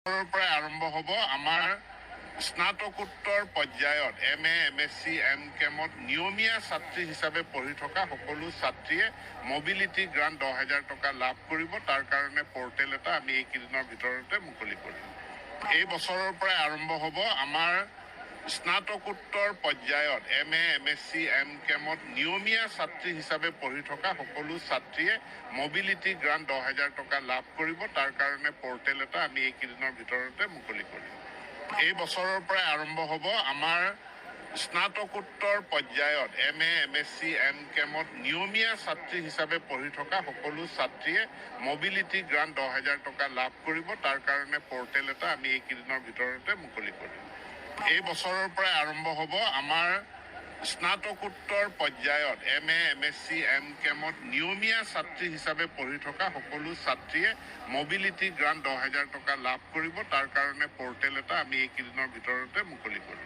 পৰাই আৰম্ভ হ'ব। আমাৰ স্নাতকোত্তৰ পৰ্যায়ত এম.এ., এম.এছ.চি., এম কেমত নিয়মীয়া ছাত্ৰী হিচাপে পঢ়ি থকা সকলো ছাত্ৰীয়ে মবিলিটি গ্ৰাণ্ট 10,000 টকা লাভ কৰিব। তাৰ কাৰণে পৰ্টেল এটা আমি এইকেইদিনৰ ভিতৰতে মুকলি কৰিম। এই বছৰৰ পৰাই আৰম্ভ হ'ব। আমাৰ স্নাতকোত্তৰ পৰ্যায়ত এম.এ., এম.এছ.চি., এম কেমত নিয়মীয়া ছাত্ৰী হিচাপে পঢ়ি থকা সকলো ছাত্ৰীয়ে মবিলিটি গ্ৰাণ্ট 10,000 টকা লাভ কৰিব। তাৰ কাৰণে পৰ্টেল এটা আমি এইকেইদিনৰ ভিতৰতে মুকলি কৰিম। এই বছৰৰ পৰাই আৰম্ভ হ'ব। আমাৰ স্নাতকোত্তৰ পৰ্যায়ত এম.এ., এম.এছ.চি., এম কেমত নিয়মীয়া ছাত্ৰী হিচাপে পঢ়ি থকা সকলো ছাত্ৰীয়ে মবিলিটি গ্ৰাণ্ট 10,000 টকা লাভ কৰিব। তাৰ কাৰণে পৰ্টেল এটা আমি এইকেইদিনৰ ভিতৰতে মুকলি কৰিম। এই বছৰৰ পৰাই আৰম্ভ হ'ব। আমাৰ স্নাতকোত্তৰ পৰ্যায়ত এম.এ., এম.এছ.চি., এম কেমত নিয়মীয়া ছাত্ৰী হিচাপে পঢ়ি থকা সকলো ছাত্ৰীয়ে মবিলিটি গ্ৰাণ্ট 10,000 টকা লাভ কৰিব। তাৰ কাৰণে পৰ্টেল এটা আমি এইকেইদিনৰ ভিতৰতে মুকলি কৰিম।